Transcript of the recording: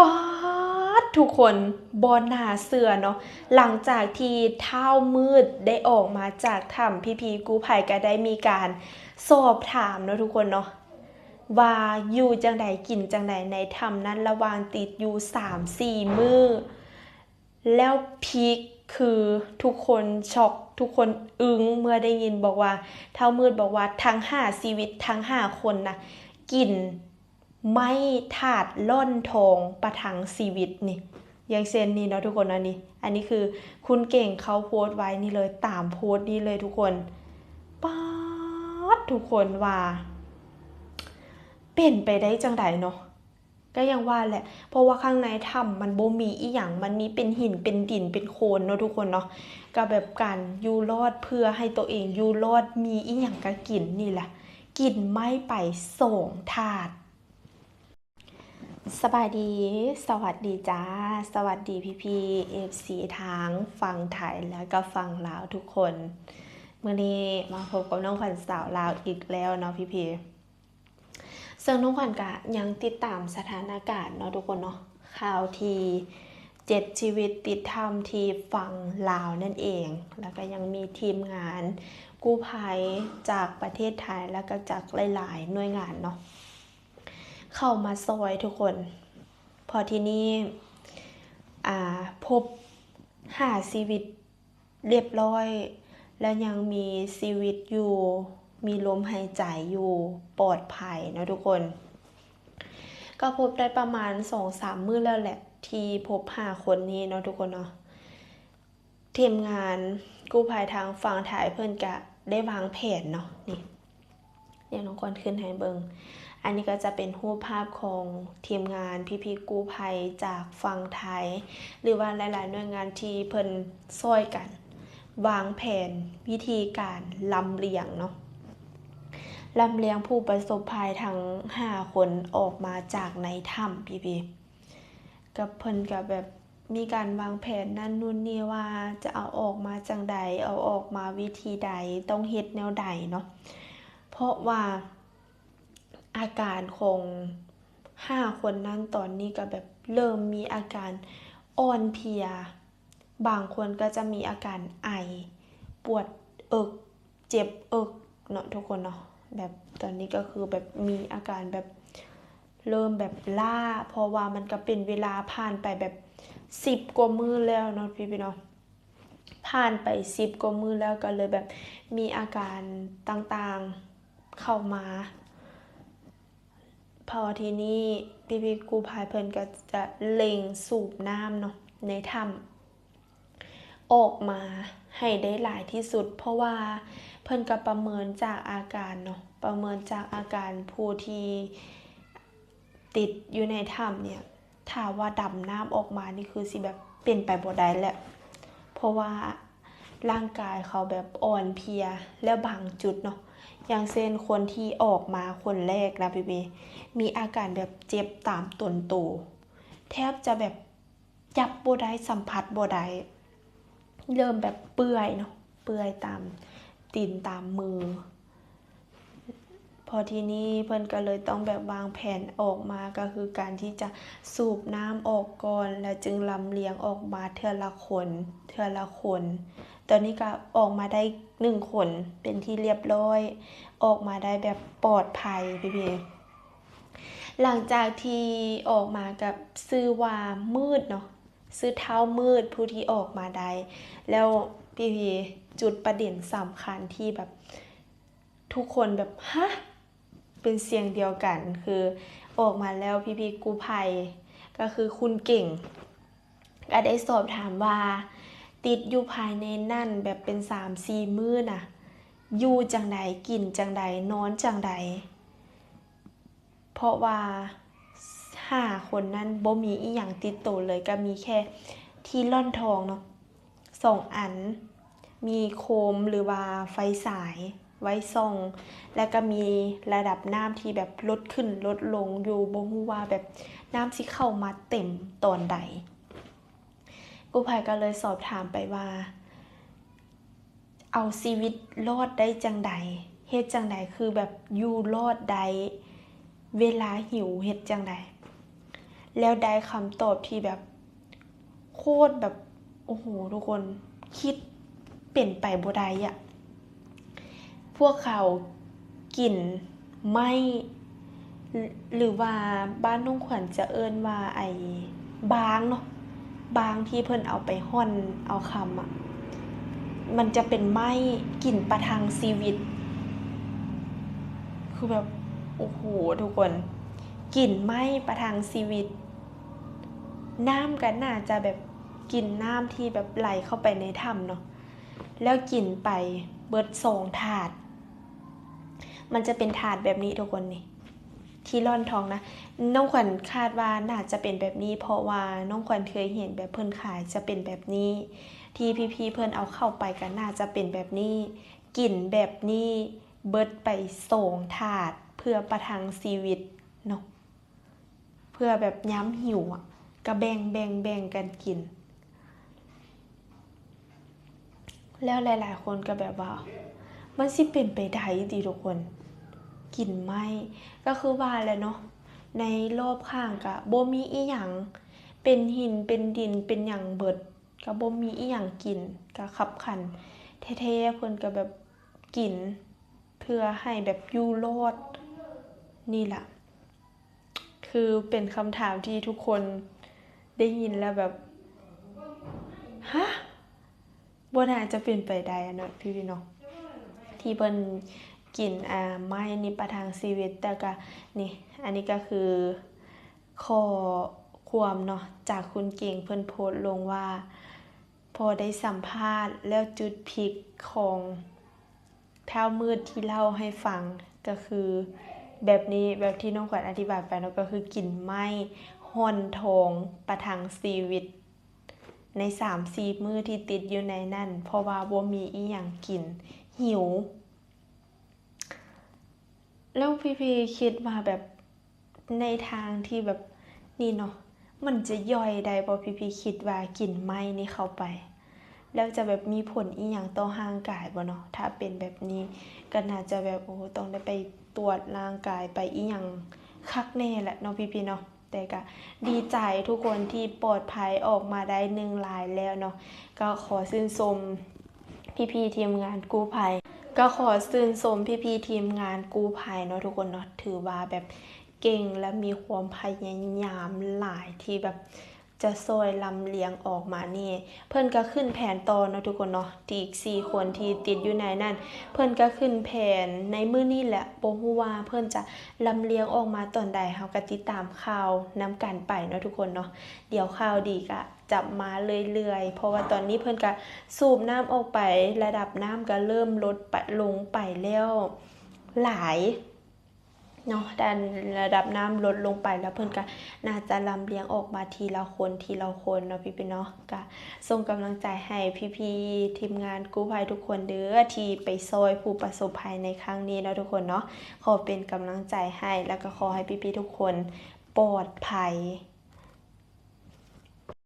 ປາດ ທຸກຄົນ ບໍ່ໜ້າເຊື່ອເນາະ, ຫຼັງຈາກທີ່ທ້າວມືດໄດ້ອອກມາຈາກຖ້ຳ ພີ່ໆກູ້ໄພກໍໄດ້ມີການສອບຖາມເນາະ ທຸກຄົນເນາະ ວ່າຢູ່ຈັ່ງໃດ ກິນຈັ່ງໃດໃນຖ້ຳນັ້ນ ລະຫວ່າງຕິດຢູ່ສາມສີ່ມື້. ແລ້ວພີກຄືທຸກຄົນຊັອກ ທຸກຄົນອຶ້ງເມື່ອໄດ້ຍິນບອກວ່າ ທ້າວມືດບອກວ່າທັງຫ້າຊີວິດ ທັງຫ້າຄົນນະ ກິນໄມ້ທາດລ່ອນທອງປະທັງຊີວິດນີ້. ຢ່າງເຊັ່ນນີ້ເນາະທຸກຄົນ ອັນນີ້ ອັນນີ້ຄືຄຸນເກັ່ງເຂົາໂພສໄວ້ນີ້ເລີຍ ຕາມໂພສນີ້ເລີຍທຸກຄົນ. ປາດ ທຸກຄົນ ວ່າເປັນໄປໄດ້ຈັ່ງໃດເນາະ? ກໍຢ່າງວ່າແຫຼະ ເພາະວ່າຂ້າງໃນຖ້ຳມັນບໍ່ມີອີ່ຫຍັງ ມັນມີເປັນຫີນເປັນດິນເປັນໂຄນເນາະທຸກຄົນເນາະ, ກໍແບບການຢູ່ລອດ ເພື່ອໃຫ້ໂຕເອງຢູ່ລອດ ມີອີ່ຫຍັງກໍກິນນີ້ແຫຼະ ກິນໄມ້ໄປສອງທາດ. ສະບາຍດີ ສະຫວັດດີຈ້າ ສະຫວັດດີພີ່ໆ ເອັຟຊີ ທາງຝັ່ງໄທ ແລະກໍຝັ່ງລາວທຸກຄົນ. ມື້ນີ້ມາພົບກັບນ້ອງຂວັນສາວລາວອີກແລ້ວເນາະພີ່ໆ. ເຊິ່ງນ້ອງຂວັນກະຍັງຕິດຕາມສະຖານະການເນາະທຸກຄົນເນາະ, ຂ່າວທີ່ເຈັດຊີວິດຕິດຖ້ຳທີ່ຝັ່ງລາວນັ້ນເອງ, ແລ້ວກະຍັງມີທີມງານກູ້ໄພຈາກປະເທດໄທ ແລ້ວກະຈາກຫຼາຍໆໜ່ວຍງານເນາະ ເຂົ້າມາຊ່ອຍທຸກຄົນ. ພໍທີນີ້ ອ່າ ພົບຫ້າຊີວິດ ລຽບລ້ອຍ ແລະຍັງມີຊີວິດຢູ່ ມີລົມຫາຍໃຈຢູ່ ປອດໄພເນາະທຸກຄົນ. ກໍພົບໄດ້ປະມານສອງສາມມື້ແລ້ວແຫຼະ ທີ່ພົບຫ້າຄົນນີ້ເນາະທຸກຄົນເນາະ. ທີມງານກູ້ໄພທາງຝັ່ງໄທເພິ່ນກະໄດ້ວາງແຜນເນາະ ນີ້ ດຽວນ້ອງຄວັນຂຶ້ນໃຫ້ເບິ່ງ. ອັນນີ້ກໍຈະເປັນຮູບພາບຂອງທີມງານພີ່ໆກູ້ໄພຈາກຝັ່ງໄທ ຫຼືວ່າຫຼາຍໆໜ່ວຍງານທີ່ເພິ່ນຊ່ອຍກັນວາງແຜນວິທີການລຳລຽງເນາະ, ລຳລຽງຜູ້ປະສົບໄພທັງຫ້າຄົນອອກມາຈາກໃນຖ້ຳ ພີ່ໆ. ກັບເພິ່ນກໍແບບມີການວາງແຜນນັ້ນນູ້ນນີ້ ວ່າຈະເອົາອອກມາຈັ່ງໃດ ເອົາອອກມາວິທີໃດ ຕ້ອງເຮັດແນວໃດເນາະ. ເພາະວ່າອາການຂອງຫ້າຄົນນັ້ນຕອນນີ້ກໍແບບເລີ່ມມີອາການອ່ອນເພຍ, ບາງຄົນກໍຈະມີອາການໄອ, ປວດເອິກ, ເຈັບເອິກເນາະທຸກຄົນເນາະ. ແບບຕອນນີ້ກໍຄືແບບມີອາການແບບເລີ່ມແບບລ້າ ເພາະວ່າມັນກໍເປັນເວລາຜ່ານໄປແບບສິບກວ່າມື້ແລ້ວເນາະ ພີ່ໆເນາະ. ຜ່ານໄປສິບກວ່າມື້ແລ້ວ ກໍເລີຍແບບມີອາການຕ່າງໆເຂົ້າມາ. ພໍທີນີ້ພີ່ໆກູ້ໄພເພິ່ນກໍຈະເລັ່ງສູບນ້ຳເນາະ ໃນຖ້ຳ ອອກມາໃຫ້ໄດ້ຫຼາຍທີ່ສຸດ ເພາະວ່າເພິ່ນກໍປະເມີນຈາກອາການເນາະ, ປະເມີນຈາກອາການຜູ້ທີ່ຕິດຢູ່ໃນຖ້ຳນີ້ ຖ້າວ່າດຳນ້ຳອອກມານີ້ຄືຊິແບບເປັນໄປບໍ່ໄດ້ແຫຼະ ເພາະວ່າຮ່າງກາຍເຂົາແບບອ່ອນເພຍ ແລ້ວບາງຈຸດເນາະ ຢ່າງເຊັ່ນຄົນທີ່ອອກມາຄົນແລກນະ ພີ່ໆ ມີອາການແບບເຈັບຕາມຕົນໂຕ ແທບຈະແບບ ຈັບບໍ່ໄດ້ ສຳຜັດບໍ່ໄດ້ ເລີ່ມແບບເປື່ອຍເນາະ ເປື່ອຍຕາມຕີນຕາມມື. ພໍທີນີ້ເພິ່ນກໍເລີຍຕ້ອງແບບວາງແຜນອອກມາ ກໍຄືການທີ່ຈະສູບນ້ຳອອກກ່ອນ ແລ້ວຈຶ່ງລຳລຽງອອກມາເທື່ອລະຄົນ ເທື່ອລະຄົນ. ຕອນນີ້ກໍອອກມາໄດ້ໜຶ່ງຄົນເປັນທີ່ລຽບລ້ອຍ ອອກມາໄດ້ແບບປອດໄພ ພີ່ໆ. ຫຼັງຈາກທີ່ອອກມາກັບຊື່ວ່າມືດເນາະ ຊື່ທ້າວມືດ ຜູ້ທີ່ອອກມາໄດ້ ແລ້ວພີ່ໆ ຈຸດປະເດັນສຳຄັນທີ່ແບບທຸກຄົນແບບ ຮະ ເປັນສຽງດຽວກັນ ຄືອອກມາແລ້ວພີ່ໆກູ້ໄພ ກໍຄືຄຸນເກັ່ງ ກໍໄດ້ສອບຖາມວ່າ ຕິດຢູ່ພາຍໃນນັ້ນແບບເປັນສາມສີ່ມື້ນະ ຢູ່ຈັ່ງໃດ ກິນຈັ່ງໃດ ນອນຈັ່ງໃດ? ເພາະວ່າຫ້າຄົນນັ້ນບໍ່ມີອີ່ຫຍັງຕິດໂຕເລີຍ ກໍມີແຄ່ທີ່ລ່ອນທອງເນາະ ສອງອັນ, ມີໂຄມ ຫຼືວ່າໄຟສາຍໄວ້ສ່ອງ ແລ້ວກໍມີລະດັບນ້ຳທີ່ແບບລົດຂຶ້ນລົດລົງຢູ່ ບໍ່ຮູ້ວ່າແບບນ້ຳຊິເຂົ້າມາເຕັມຕອນໃດ. ກູ້ໄພກໍເລີຍສອບຖາມໄປວ່າ ເອົາຊີວິດລອດໄດ້ຈັ່ງໃດ? ເຮັດຈັ່ງໃດຄືແບບຢູ່ລອດໄດ້? ເວລາຫິວເຮັດຈັ່ງໃດ? แล้วได้คำตอบที่แบบโคตรแบบ โอ้โห ทุกคน คิดเป็นไปบ่ได้อะ พวกเขากินไม้ หรือว่าบ้านน้องขวัญจะเอิ้นว่าไอ้บางเนาะ บางที่เพิ่นเอาไปฮ่อนเอาคำอะ มันจะเป็นไม้กลิ่นประทังชีวิต คือแบบ โอ้โห ทุกคน กลิ่นไม้ประทังชีวิต น้ำก็น่าจะแบบกลิ่นน้ำที่แบบไหลเข้าไปในถ้ำเนาะ แล้วกินไปเบิดสองถาด มันจะเป็นถาดแบบนี้ทุกคนนี่ ที่ร่อนทองนะ น้องขวัญคาดว่าน่าจะเป็นแบบนี้ เพราะว่าน้องขวัญเคยเห็นแบบเพิ่นขายจะเป็นแบบนี้ ที่พี่ๆเพิ่นเอาเข้าไปก็น่าจะเป็นแบบนี้ กินแบบนี้เบิดไปสองถาดเพื่อประทังชีวิตเนาะ เพื่อแบบยามหิวอะ ก็แบ่งๆๆกันกิน แล้วหลายๆคนก็แบบว่า มันสิเป็นไปได้ติทุกคน กินไม้ ก็คือว่าแหละเนาะ ในรอบข้างก็บ่มีอิหยัง เป็นหิน เป็นดิน เป็นหยังเบิด ก็บ่มีอิหยังกิน ก็คับขันแท้ๆ เพิ่นก็แบบกิน เพื่อให้แบบอยู่รอด นี่ล่ะ คือเป็นคำถามที่ทุกคนได้ยินแล้วแบบ ฮะ บ่น่าจะเป็นไปได้อะเนาะ พี่ๆเนาะ ที่เพิ่นกิน อ่า ไม้นี่ประทังชีวิต แต่ก็ นี่ อันนี้ก็คือข้อความเนาะ จากคุณเก่ง เพิ่นโพสต์ลงว่า พอได้สัมภาษณ์แล้วจุดพีกของ ท้าวมืดที่เล่าให้ฟังก็คือแบบนี้ แบบที่น้องขวัญอธิบายไปเนาะ ก็คือกินไม้ฮ่อนทองประทังชีวิต ในสามสี่มื้อที่ติดอยู่ในนั้น เพราะว่าบ่มีอิหยังกิน หิว แล้วพี่ๆคิดว่าแบบ ในทางที่แบบ นี่เนาะ มันจะย่อยได้บ่ พี่ๆ คิดว่ากินไม้นี่เข้าไป แล้วจะแบบมีผลอิหยังต่อร่างกายบ่เนาะ ถ้าเป็นแบบนี้ ก็น่าจะแบบ โอ้ ต้องได้ไปตรวจร่างกาย ไปอิหยังคักแน่แหละเนาะ พี่ๆเนาะ แต่ก็ดีใจทุกคนที่ปลอดภัยออกมาได้หนึ่งรายแล้วเนาะ ก็ขอชื่นชม พี่ๆทีมงานกู้ภัย ก็ขอชื่นชมพี่ๆทีมงานกู้ภัยเนาะทุกคนเนาะ ถือว่าแบบเก่งและมีความพยายามหลายที่แบบจะซ่อยลำเลียงออกมานี่ เพิ่นก็ขึ้นแผนต่อเนาะทุกคนเนาะ ที่อีกสี่คนที่ติดอยู่ในนั้น เพิ่นก็ขึ้นแผนในมื้อนี้แหละ บ่ฮู้ว่าเพิ่นจะลำเลียงออกมาตอนใด เฮาก็ติดตามข่าวนำกันไปเนาะทุกคนเนาะ เดี๋ยวข่าวดีก็ จะมาเรื่อยๆ เพราะว่าตอนนี้เพิ่นก็สูบน้ำออกไป ระดับน้ำก็เริ่มลดไป ลงไปแล้วหลายเนาะ ด้านระดับน้ำลดลงไปแล้ว เพิ่นก็น่าจะลำเลียงออกมาทีละคน ทีละคนเนาะ พี่ๆเนาะ ก็ส่งกำลังใจให้พี่ๆทีมงานกู้ภัยทุกคนเด้อ ที่ไปซ่อยผู้ประสบภัยในครั้งนี้เนาะทุกคนเนาะ ขอเป็นกำลังใจให้ แล้วก็ขอให้พี่ๆทุกคนปลอดภัย